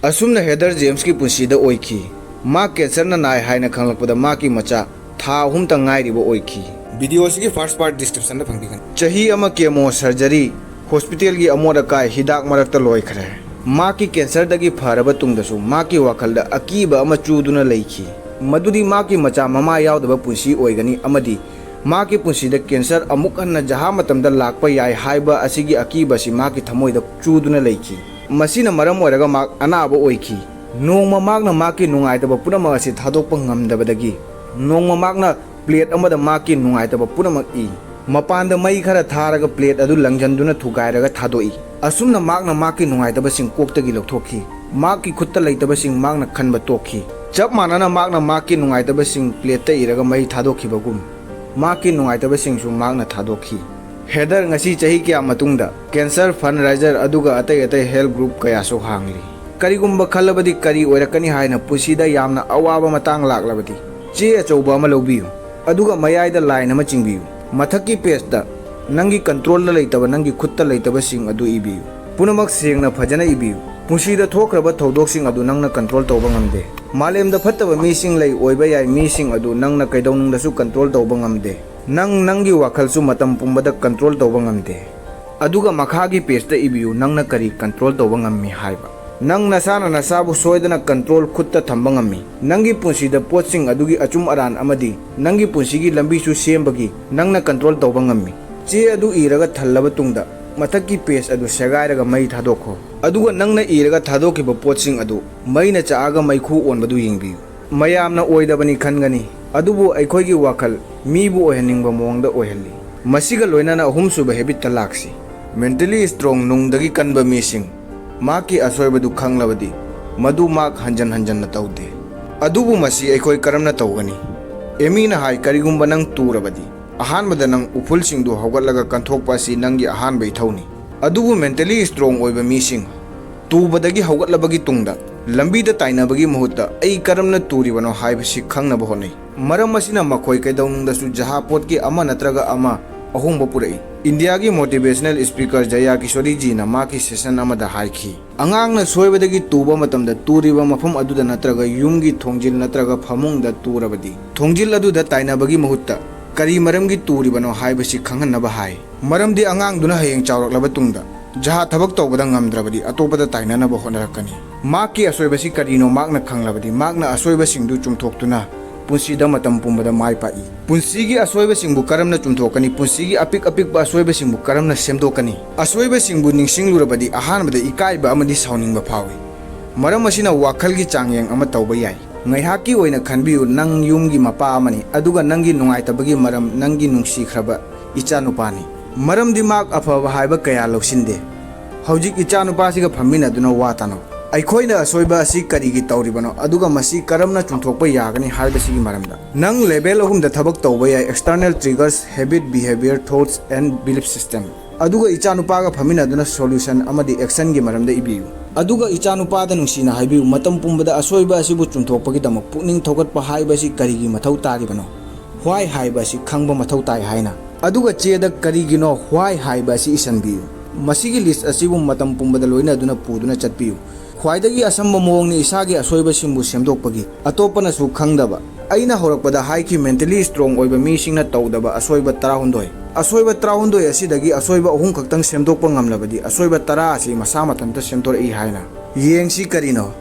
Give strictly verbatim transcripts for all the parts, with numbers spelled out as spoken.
ꯑꯁꯨꯝꯅ ꯍꯦꯗꯔ ꯖꯦꯝꯁꯀꯤ ꯄꯨꯟꯁꯤꯗ ꯑꯣꯏꯈꯤ꯫ ꯃꯥ ꯀꯦꯟꯁꯔꯅ ꯅꯥꯏ ꯍꯥꯏꯅ ꯈꯪꯂꯛꯄꯗ ꯃꯍꯥꯛꯀꯤ ꯃꯆꯥ ꯊꯥ ꯑꯍꯨꯝꯇ ꯉꯥꯏꯔꯤꯕ ꯑꯣꯏꯈꯤ꯫ ꯚꯤꯗꯤꯑꯣ ꯑꯁꯤꯒꯤ first part description ꯗ ꯐꯪꯕꯤꯒꯅꯤ꯫ ꯆꯍꯤ ꯑꯃ ꯀꯦꯃꯣ ꯁꯔꯖꯔꯤ, ꯍꯣꯁꯄꯤꯇꯥꯜꯒꯤ ꯑꯃꯣꯠ ꯑꯀꯥꯏ, ꯍꯤꯗꯥꯛ ꯃꯔꯛꯇ ꯂꯣꯏꯈ꯭ꯔꯦ꯫ ꯃꯍꯥꯛꯀꯤ ꯀꯦꯟꯁꯔꯗꯒꯤ ꯐꯔꯕ ꯇꯨꯡꯗꯁꯨ ꯃꯍꯥꯛꯀꯤ ꯋꯥꯈꯜꯗ ꯑꯀꯤꯕ ꯑꯃ ꯆꯨꯗꯨꯅ ꯂꯩꯈꯤ, ꯃꯗꯨꯗꯤ ꯃꯍꯥꯛꯀꯤ ꯃꯆꯥ ꯃꯃꯥ ꯌꯥꯎꯗꯕ ꯄꯨꯟꯁꯤ ꯑꯣꯏꯒꯅꯤ ꯑꯃꯗꯤ ꯃꯍꯥꯛꯀꯤ ꯄꯨꯟꯁꯤꯗ ꯀꯦꯟꯁꯔ ꯑꯃꯨꯛ ꯍꯟꯅ ꯖꯍꯥ ꯃꯇꯝꯗ ꯂꯥꯛꯄ ꯌꯥꯏ ꯍꯥꯏꯕ ꯑꯁꯤꯒꯤ ꯑꯀꯤꯕ ꯑꯁꯤ ꯃꯍꯥꯛꯀꯤ ꯊꯃꯣꯏꯗ ꯆꯨꯗꯨꯅ ꯂꯩꯈꯤ꯫ ꯃꯁꯤꯅ ꯃꯔꯝ ꯑꯣꯏꯔꯒ ꯃꯍꯥꯛ ꯑꯅꯥꯕ ꯑꯣꯏꯈꯤ꯫ ꯅꯣꯡꯃ ꯃꯍꯥꯛꯅ ꯃꯍꯥꯛꯀꯤ ꯅꯨꯡꯉꯥꯏꯇꯕ ꯄꯨꯝꯅꯃꯛ ꯑꯁꯤ ꯊꯥꯗꯣꯛꯄ ꯉꯝꯗꯕꯗꯒꯤ, ꯅꯣꯡꯃ ꯃꯍꯥꯛꯅ ꯄ꯭ꯂꯦꯠ ꯑꯃꯗ ꯃꯍꯥꯛꯀꯤ ꯅꯨꯡꯉꯥꯏꯇꯕ ꯄꯨꯝꯅꯃꯛ ꯏ꯫ ꯃꯄꯥꯟꯗ ꯃꯩ ꯈꯔ ꯊꯥꯔꯒ ꯄ꯭ꯂꯦꯠ ꯑꯗꯨ ꯂꯪꯖꯟꯗꯨꯅ ꯊꯨꯒꯥꯏꯔꯒ ꯊꯥꯗꯣꯛꯏ꯫ ꯑꯁꯨꯝꯅ ꯃꯍꯥꯛꯅ ꯃꯍꯥꯛꯀꯤ ꯅꯨꯡꯉꯥꯏꯇꯕꯁꯤꯡ ꯀꯣꯛꯇꯒꯤ ꯂꯧꯊꯣꯛꯈꯤ꯫ ꯃꯍꯥꯛꯀꯤ ꯈꯨꯠꯇ ꯂꯩꯇꯕꯁꯤꯡ ꯃꯍꯥꯛꯅ ꯈꯟꯕ ꯇꯣꯛꯈꯤ꯫ ꯆꯞ ꯃꯥꯟꯅꯅ ꯃꯍꯥꯛꯅ ꯃꯍꯥꯛꯀꯤ ꯅꯨꯡꯉꯥꯏꯇꯕꯁꯤꯡ ꯄ꯭ꯂꯦꯠꯇ ꯏꯔꯒ ꯃꯩ ꯊꯥꯗꯣꯛꯈꯤꯕꯒꯨꯝ, ꯃꯍꯥꯛꯀꯤ ꯅꯨꯡꯉꯥꯏꯇꯕꯁꯤꯡꯁꯨ ꯃꯍꯥꯛꯅ ꯊꯥꯗꯣꯛꯈꯤ꯫ ꯍꯦꯗꯔ ꯉꯁꯤ ꯆꯍꯤ ꯀꯌꯥ ꯃꯇꯨꯡꯗ cancer fundraiser ꯑꯗꯨꯒ ꯑꯇꯩ ꯑꯇꯩ help group ꯀꯌꯥꯁꯨ ꯍꯥꯡꯂꯤ꯫ ꯀꯔꯤꯒꯨꯝꯕ ꯈꯜꯂꯕꯗꯤ ꯀꯔꯤ ꯑꯣꯏꯔꯛꯀꯅꯤ ꯍꯥꯏꯅ ꯄꯨꯟꯁꯤꯗ ꯌꯥꯝꯅ ꯑꯋꯥꯕ ꯃꯇꯥꯡ ꯂꯥꯛꯂꯕꯗꯤ, ꯆꯦ ꯑꯆꯧꯕ ꯑꯃ ꯂꯧꯕꯤꯌꯨ, ꯑꯗꯨꯒ ꯃꯌꯥꯏꯗ line ꯑꯃ ꯆꯤꯡꯕꯤꯌꯨ꯫ ꯃꯊꯛꯀꯤ pageꯇ ꯅꯪꯒꯤ controlꯗ ꯂꯩꯇꯕ, ꯅꯪꯒꯤ ꯈꯨꯠꯇ ꯂꯩꯇꯕꯁꯤꯡ ꯑꯗꯨ ꯏꯕꯤꯌꯨ꯫ ꯄꯨꯝꯅꯃꯛ ꯁꯦꯡꯅ ꯐꯖꯅ ꯏꯕꯤꯌꯨ꯫ ꯄꯨꯟꯁꯤꯗ ꯊꯣꯛꯈ꯭ꯔꯕ ꯊꯧꯗꯣꯛꯁꯤꯡ ꯑꯗꯨ ꯅꯪꯅ control ꯇꯧꯕ ꯉꯝꯗꯦ꯫ ꯃꯥꯂꯦꯝꯗ ꯐꯠꯇꯕ ꯃꯤꯁꯤꯡ ꯂꯩ, ꯑꯣꯏꯕ ꯌꯥꯏ, ꯃꯤꯁꯤꯡ ꯑꯗꯨ ꯅꯪꯅ ꯀꯩꯗꯧꯅꯨꯡꯗꯁꯨ control ꯇꯧꯕ ꯉꯝꯗꯦ꯫ ꯅꯪ ꯅꯪꯒꯤ ꯋꯥꯈꯜꯁꯨ ꯃꯇꯝ ꯄꯨꯝꯕꯗ control ꯇꯧꯕ ꯉꯝꯗꯦ꯫ ꯑꯗꯨꯒ ꯃꯈꯥꯒꯤ pageꯇ ꯏꯕꯤꯌꯨ, ꯅꯪꯅ ꯀꯔꯤ control ꯇꯧꯕ ꯉꯝꯃꯤ ꯍꯥꯏꯕ꯫ ꯅꯪ ꯅꯁꯥꯅ ꯅꯁꯥꯕꯨ ꯁꯣꯏꯗꯅ control ꯈꯨꯠꯇ ꯊꯝꯕ ꯉꯝꯃꯤ꯫ ꯅꯪꯒꯤ ꯄꯨꯟꯁꯤꯗ ꯄꯣꯠꯁꯤꯡ ꯑꯗꯨꯒꯤ ꯑꯆꯨꯝ ꯑꯔꯥꯟ ꯑꯃꯗꯤ ꯅꯪꯒꯤ ꯄꯨꯟꯁꯤꯒꯤ ꯂꯝꯕꯤꯁꯨ ꯁꯦꯝꯕꯒꯤ ꯅꯪꯅ control ꯇꯧꯕ ꯉꯝꯃꯤ꯫ ꯆꯦ ꯑꯗꯨ ꯏꯔꯒ ꯊꯜꯂꯕ ꯇꯨꯡꯗ, ꯃꯊꯛꯀꯤ page ꯑꯗꯨ ꯁꯦꯒꯥꯏꯔꯒ ꯃꯩ ꯊꯥꯗꯣꯛꯈꯣ꯫ ꯑꯗꯨꯒ ꯅꯪꯅ ꯏꯔꯒ ꯊꯥꯗꯣꯛꯈꯤꯕ ꯄꯣꯠꯁꯤꯡ ꯑꯗꯨ ꯃꯩꯅ ꯆꯥꯛꯑꯒ ꯃꯩꯈꯨ ꯑꯣꯟꯕꯗꯨ ꯌꯦꯡꯕꯤꯌꯨ꯫ ꯃꯌꯥꯝꯅ ꯑꯣꯏꯗꯕꯅꯤ ꯈꯟꯒꯅꯤ, ꯑꯗꯨꯕꯨ ꯑꯩꯈꯣꯏꯒꯤ ꯋꯥꯈꯜ ꯃꯤꯕꯨ ꯑꯣꯏꯍꯟꯅꯤꯡꯕ ꯃꯑꯣꯡꯗ ꯑꯣꯏꯍꯜꯂꯤ꯫ ꯃꯁꯤꯒ ꯂꯣꯏꯅꯅ ꯑꯍꯨꯝꯁꯨꯕ habitꯇ ꯂꯥꯛꯁꯤ꯫ Mentally strong, ꯅꯨꯡꯗꯒꯤ ꯀꯟꯕ ꯃꯤꯁꯤꯡ꯫ ꯃꯍꯥꯛꯀꯤ ꯑꯁꯣꯏꯕꯗꯨ ꯈꯪꯂꯕꯗꯤ, ꯃꯗꯨ ꯃꯍꯥꯛ ꯍꯟꯖꯟ ꯍꯟꯖꯟꯅ ꯇꯧꯗꯦ꯫ ꯑꯗꯨꯕꯨ ꯃꯁꯤ ꯑꯩꯈꯣꯏ ꯀꯔꯝꯅ ꯇꯧꯒꯅꯤ? ꯑꯦꯃꯤꯅ ꯍꯥꯏ, ꯀꯔꯤꯒꯨꯝꯕ ꯅꯪ ꯇꯨꯔꯕꯗꯤ, ꯑꯍꯥꯟꯕꯗ ꯅꯪ ꯎꯐꯨꯜꯁꯤꯡꯗꯨ ꯍꯧꯒꯠꯂꯒ ꯀꯟꯊꯣꯛꯄ ꯑꯁꯤ ꯅꯪꯒꯤ ꯑꯍꯥꯟꯕ ꯏꯊꯧꯅꯤ꯫ ꯑꯗꯨꯕꯨ mentally strong ꯑꯣꯏꯕ ꯃꯤꯁꯤꯡ, ꯇꯨꯕꯗꯒꯤ ꯍꯧꯒꯠꯂꯕꯒꯤ ꯇꯨꯡꯗ ꯂꯝꯕꯤꯗ ꯇꯥꯏꯅꯕꯒꯤ ꯃꯍꯨꯠꯇ ꯑꯩ ꯀꯔꯝꯅ ꯇꯨꯔꯤꯕꯅꯣ ꯍꯥꯏꯕꯁꯤ ꯈꯪꯅꯕ ꯍꯣꯠꯅꯩ꯫ ꯃꯔꯝ ꯑꯁꯤꯅ ꯃꯈꯣꯏ ꯀꯩꯗꯧꯅꯨꯡꯗꯁꯨ ꯖꯍꯥꯄꯣꯠꯀꯤ ꯑꯃ ꯅꯠꯇ꯭ꯔꯒ ꯑꯃ ꯑꯍꯣꯡꯕ ꯄꯨꯔꯛꯏ꯫ ꯏꯟꯗꯤꯌꯥꯒꯤ motivational speaker ꯖꯌꯥ ꯀꯤꯁꯣꯔꯤꯖꯤꯅ ꯃꯍꯥꯛꯀꯤ session ꯑꯃꯗ ꯍꯥꯏꯈꯤ, ꯑꯉꯥꯡꯅ ꯁꯣꯏꯕꯗꯒꯤ ꯇꯨꯕ ꯃꯇꯝꯗ ꯇꯨꯔꯤꯕ ꯃꯐꯝ ꯑꯗꯨꯗ ꯅꯠꯇ꯭ꯔꯒ ꯌꯨꯝꯒꯤ ꯊꯣꯡꯖꯤꯜ ꯅꯠꯇ꯭ꯔꯒ ꯐꯃꯨꯡꯗ ꯇꯨꯔꯕꯗꯤ, ꯊꯣꯡꯖꯤꯜ ꯑꯗꯨꯗ ꯇꯥꯏꯅꯕꯒꯤ ꯃꯍꯨꯠꯇ ꯀꯔꯤ ꯃꯔꯝꯒꯤ ꯇꯨꯔꯤꯕꯅꯣ ꯍꯥꯏꯕꯁꯤ ꯈꯪꯍꯟꯅꯕ ꯍꯥꯏ꯫ ꯃꯔꯝꯗꯤ ꯑꯉꯥꯡꯗꯨꯅ ꯍꯌꯦꯡ ꯆꯥꯎꯔꯛꯂꯕ ꯇꯨꯡꯗ ꯖꯍꯥ ꯊꯕꯛ ꯇꯧꯕꯗ ꯉꯝꯗ꯭ꯔꯕꯗꯤ ꯑꯇꯣꯞꯄꯗ ꯇꯥꯏꯅꯅꯕ ꯍꯣꯠꯅꯔꯛꯀꯅꯤ꯫ ꯃꯍꯥꯛꯀꯤ ꯑꯁꯣꯏꯕꯁꯤ ꯀꯔꯤꯅꯣ ꯃꯍꯥꯛꯅ ꯈꯪꯂꯕꯗꯤ, ꯃꯍꯥꯛꯅ ꯑꯁꯣꯏꯕꯁꯤꯡꯗꯨ ꯆꯨꯝꯊꯣꯛꯇꯨꯅ ꯄꯨꯟꯁꯤꯗ ꯃꯇꯝ ꯄꯨꯝꯕꯗ ꯃꯥꯏ ꯄꯥꯛꯏ꯫ ꯄꯨꯟꯁꯤꯒꯤ ꯑꯁꯣꯏꯕꯁꯤꯡꯕꯨ ꯀꯔꯝꯅ ꯆꯨꯝꯊꯣꯛꯀꯅꯤ? ꯄꯨꯟꯁꯤꯒꯤ ꯑꯄꯤꯛ ꯑꯄꯤꯛꯄ ꯑꯁꯣꯏꯕꯁꯤꯡꯕꯨ ꯀꯔꯝꯅ ꯁꯦꯝꯗꯣꯛꯀꯅꯤ? ꯑꯁꯣꯏꯕꯁꯤꯡꯕꯨ ꯅꯤꯡꯁꯤꯡꯂꯨꯔꯕꯗꯤ ꯑꯍꯥꯟꯕꯗ ꯏꯀꯥꯏꯕ ꯑꯃꯗꯤ ꯁꯥꯎꯅꯤꯡꯕ ꯐꯥꯎꯏ꯫ ꯃꯔꯝ ꯑꯁꯤꯅ ꯋꯥꯈꯜꯒꯤ ꯆꯥꯡꯌꯦꯡ ꯑꯃ ꯇꯧꯕ ꯌꯥꯏ꯫ ꯉꯥꯏꯍꯥꯛꯀꯤ ꯑꯣꯏꯅ ꯈꯟꯕꯤꯌꯨ, ꯅꯪ ꯌꯨꯝꯒꯤ ꯃꯄꯥ ꯑꯃꯅꯤ, ꯑꯗꯨꯒ ꯅꯪꯒꯤ ꯅꯨꯡꯉꯥꯏꯇꯕꯒꯤ ꯃꯔꯝ ꯅꯪꯒꯤ ꯅꯨꯡꯁꯤꯈ꯭ꯔꯕ ꯏꯆꯥꯅꯨꯄꯥꯅꯤ꯫ ꯃꯔꯝꯗꯤ ꯃꯍꯥꯛ ꯑꯐꯕ ꯍꯥꯏꯕ ꯀꯌꯥ ꯂꯧꯁꯤꯟꯗꯦ꯫ ꯍꯧꯖꯤꯛ ꯏꯆꯥꯅꯨꯄꯥꯁꯤꯒ ꯐꯝꯃꯤꯟꯅꯗꯨꯅ ꯋꯥ ꯇꯥꯅꯧ꯫ ꯑꯩꯈꯣꯏꯅ ꯑꯁꯣꯏꯕ ꯑꯁꯤ ꯀꯔꯤꯒꯤ ꯇꯧꯔꯤꯕꯅꯣ, ꯑꯗꯨꯒ ꯃꯁꯤ ꯀꯔꯝꯅ ꯆꯨꯝꯊꯣꯛꯄ ꯌꯥꯒꯅꯤ ꯍꯥꯏꯕꯁꯤꯒꯤ ꯃꯔꯝꯗ꯫ ꯅꯪ level ꯑꯍꯨꯝꯗ ꯊꯕꯛ ꯇꯧꯕ ꯌꯥꯏ: external triggers, habit, behavior, thoughts and belief system꯫ ꯑꯗꯨꯒ ꯏꯆꯥꯅꯨꯄꯥꯒ ꯐꯝꯃꯤꯟꯅꯗꯨꯅ solution ꯑꯃꯗꯤ actionꯒꯤ ꯃꯔꯝꯗ ꯏꯕꯤꯌꯨ꯫ ꯑꯗꯨꯒ ꯏꯆꯥꯅꯨꯄꯥꯗ ꯅꯨꯡꯁꯤꯅ ꯍꯥꯏꯕꯤꯌꯨ, ꯃꯇꯝ ꯄꯨꯝꯕꯗ ꯑꯁꯣꯏꯕ ꯑꯁꯤꯕꯨ ꯆꯨꯝꯊꯣꯛꯄꯒꯤꯗꯃꯛ ꯄꯨꯛꯅꯤꯡ ꯊꯧꯒꯠꯄ ꯍꯥꯏꯕ ꯑꯁꯤ ꯀꯔꯤꯒꯤ ꯃꯊꯧ ꯇꯥꯔꯤꯕꯅꯣ? Why ꯍꯥꯏꯕ ꯑꯁꯤ ꯈꯪꯕ ꯃꯊꯧ ꯇꯥꯏ ꯍꯥꯏꯅ꯫ ꯑꯗꯨꯒ ꯆꯦꯗ ꯀꯔꯤꯒꯤꯅꯣ, why ꯍꯥꯏꯕ ꯑꯁꯤ ꯏꯁꯤꯟꯕꯤꯌꯨ꯫ ꯃꯁꯤꯒꯤ list ꯑꯁꯤꯕꯨ ꯃꯇꯝ ꯄꯨꯝꯕꯗ ꯂꯣꯏꯅꯗꯨꯅ ꯄꯨꯗꯨꯅ ꯆꯠꯄꯤꯌꯨ꯫ ꯈ꯭ꯋꯥꯏꯗꯒꯤ ꯑꯁꯝꯕ ꯃꯑꯣꯡꯅꯤ ꯏꯁꯥꯒꯤ ꯑꯁꯣꯏꯕꯁꯤꯡꯕꯨ ꯁꯦꯝꯗꯣꯛꯄꯒꯤ꯫ ꯑꯇꯣꯞꯄꯅꯁꯨ ꯈꯪꯗꯕ꯫ ꯑꯩꯅ ꯍꯧꯔꯛꯄꯗ ꯍꯥꯏꯈꯤ, mentally strong ꯑꯣꯏꯕ ꯃꯤꯁꯤꯡꯅ ꯇꯧꯗꯕ ꯑꯁꯣꯏꯕ ꯇꯔꯥꯍꯨꯝꯗꯣꯏ꯫ ꯑꯁꯣꯏꯕ ꯇꯔꯥꯍꯨꯝꯗꯣꯏ ꯑꯁꯤꯗꯒꯤ ꯑꯁꯣꯏꯕ ꯑꯍꯨꯝ ꯈꯛꯇꯪ ꯁꯦꯝꯗꯣꯛꯄ ꯉꯝꯂꯕꯗꯤ, ꯑꯁꯣꯏꯕ ꯇꯔꯥ ꯑꯁꯤ ꯃꯁꯥ ꯃꯊꯟꯇ ꯁꯦꯝꯗꯣꯔꯛꯏ ꯍꯥꯏꯅ꯫ ꯌꯦꯡꯁꯤ ꯀꯔꯤꯅꯣ?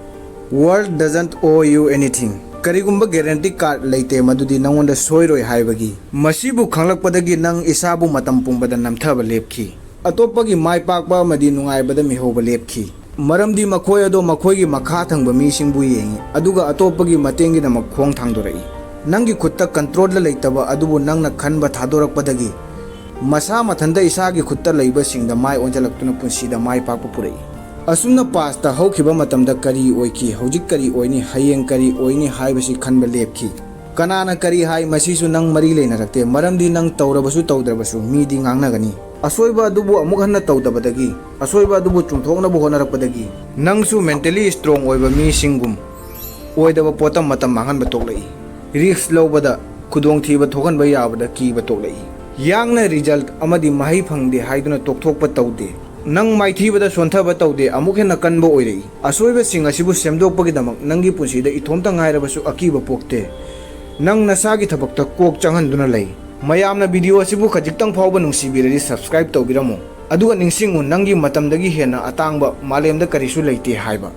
World doesn't owe you anything꯫ ꯀꯔꯤꯒꯨꯝꯕ guarantee card ꯂꯩꯇꯦ, ꯃꯗꯨꯗꯤ ꯅꯉꯣꯟꯗ ꯁꯣꯏꯔꯣꯏ ꯍꯥꯏꯕꯒꯤ꯫ ꯃꯁꯤꯕꯨ ꯈꯪꯂꯛꯄꯗꯒꯤ ꯅꯪ ꯏꯁꯥꯕꯨ ꯃꯇꯝ ꯄꯨꯝꯕꯗ ꯅꯝꯊꯕ ꯂꯦꯞꯈꯤ꯫ ꯑꯇꯣꯞꯄꯒꯤ ꯃꯥꯏ ꯄꯥꯛꯄ ꯑꯃꯗꯤ ꯅꯨꯡꯉꯥꯏꯕꯗ ꯃꯤꯍꯧꯕ ꯂꯦꯞꯈꯤ꯫ ꯃꯔꯝꯗꯤ ꯃꯈꯣꯏ ꯑꯗꯣ ꯃꯈꯣꯏꯒꯤ ꯃꯈꯥ ꯊꯪꯕ ꯃꯤꯁꯤꯡꯕꯨ ꯌꯦꯡꯏ, ꯑꯗꯨꯒ ꯑꯇꯣꯞꯄꯒꯤ ꯃꯇꯦꯡꯒꯤꯗꯃꯛ ꯈꯣꯡ ꯊꯥꯡꯗꯣꯔꯛꯏ꯫ ꯅꯪꯒꯤ ꯈꯨꯠꯇ controlꯗ ꯂꯩꯇꯕ ꯑꯗꯨꯕꯨ ꯅꯪꯅ ꯈꯟꯕ ꯊꯥꯗꯣꯔꯛꯄꯗꯒꯤ, ꯃꯁꯥ ꯃꯊꯟꯇ ꯏꯁꯥꯒꯤ ꯈꯨꯠꯇ ꯂꯩꯕꯁꯤꯡꯗ ꯃꯥꯏ ꯑꯣꯟꯁꯤꯜꯂꯛꯇꯨꯅ ꯄꯨꯟꯁꯤꯗ ꯃꯥꯏ ꯄꯥꯛꯄ ꯄꯨꯔꯛꯏ꯫ ꯑꯁꯨꯝꯅ pastꯇ ꯍꯧꯈꯤꯕ ꯃꯇꯝꯗ ꯀꯔꯤ ꯑꯣꯏꯈꯤ, ꯍꯧꯖꯤꯛ ꯀꯔꯤ ꯑꯣꯏꯅꯤ, ꯍꯌꯦꯡ ꯀꯔꯤ ꯑꯣꯏꯅꯤ ꯍꯥꯏꯕꯁꯤ ꯈꯟꯕ ꯂꯦꯞꯈꯤ꯫ ꯀꯅꯥꯅ ꯀꯔꯤ ꯍꯥꯏ, ꯃꯁꯤꯁꯨ ꯅꯪ ꯃꯔꯤ ꯂꯩꯅꯔꯛꯇꯦ, ꯃꯔꯝꯗꯤ ꯅꯪ ꯇꯧꯔꯕꯁꯨ ꯇꯧꯗ꯭ꯔꯕꯁꯨ ꯃꯤꯗꯤ ꯉꯥꯡꯅꯒꯅꯤ꯫ ꯑꯁꯣꯏꯕ ꯑꯗꯨꯕꯨ ꯑꯃꯨꯛ ꯍꯟꯅ ꯇꯧꯗꯕꯗꯒꯤ, ꯑꯁꯣꯏꯕ ꯑꯗꯨꯕꯨ ꯆꯨꯝꯊꯣꯛꯅꯕ ꯍꯣꯠꯅꯔꯛꯄꯗꯒꯤ, ꯅꯪꯁꯨ mentally strong ꯑꯣꯏꯕ ꯃꯤꯁꯤꯡꯒꯨꯝ ꯑꯣꯏꯗꯕ ꯄꯣꯠꯇ ꯃꯇꯝ ꯃꯥꯡꯍꯟꯕ ꯇꯣꯛꯂꯛꯏ꯫ Risk ꯂꯧꯕꯗ ꯈꯨꯗꯣꯡꯊꯤꯕ ꯊꯣꯛꯍꯟꯕ ꯌꯥꯕꯗ ꯀꯤꯕ ꯇꯣꯛꯂꯛꯏ꯫ ꯌꯥꯡꯅ result ꯑꯃꯗꯤ ꯃꯍꯩ ꯐꯪꯗꯦ ꯍꯥꯏꯗꯨꯅ ꯇꯣꯛꯊꯣꯛꯄ ꯇꯧꯗꯦ꯫ ꯅꯪ ꯃꯥꯏꯊꯤꯕꯗ ꯁꯣꯟꯊꯕ ꯇꯧꯗꯦ, ꯑꯃꯨꯛ ꯍꯦꯟꯅ ꯀꯟꯕ ꯑꯣꯏꯔꯛꯏ꯫ ꯑꯁꯣꯏꯕꯁꯤꯡ ꯑꯁꯤꯕꯨ ꯁꯦꯝꯗꯣꯛꯄꯒꯤꯗꯃꯛ ꯅꯪꯒꯤ ꯄꯨꯟꯁꯤꯗ ꯏꯊꯣꯝꯇ ꯉꯥꯏꯔꯕꯁꯨ ꯑꯀꯤꯕ ꯄꯣꯛꯇꯦ꯫ ꯅꯪ ꯅꯁꯥꯒꯤ ꯊꯕꯛꯇ ꯀꯣꯛ ꯆꯪꯍꯟꯗꯨꯅ ꯂꯩ꯫ ꯃꯌꯥꯝꯅ video ꯑꯁꯤꯕꯨ ꯈꯖꯤꯛꯇꯪ ꯐꯥꯎꯕ ꯅꯨꯡꯁꯤꯕꯤꯔꯗꯤ subscribe ꯇꯧꯕꯤꯔꯝꯃꯨ꯫ ꯑꯗꯨꯒ ꯅꯤꯡꯁꯤꯡꯉꯨ, ꯅꯪꯒꯤ ꯃꯇꯝꯗꯒꯤ ꯍꯦꯟꯅ ꯑꯇꯥꯡꯕ ꯃꯥꯂꯦꯝꯗ ꯀꯔꯤꯁꯨ ꯂꯩꯇꯦ ꯍꯥꯏꯕ꯫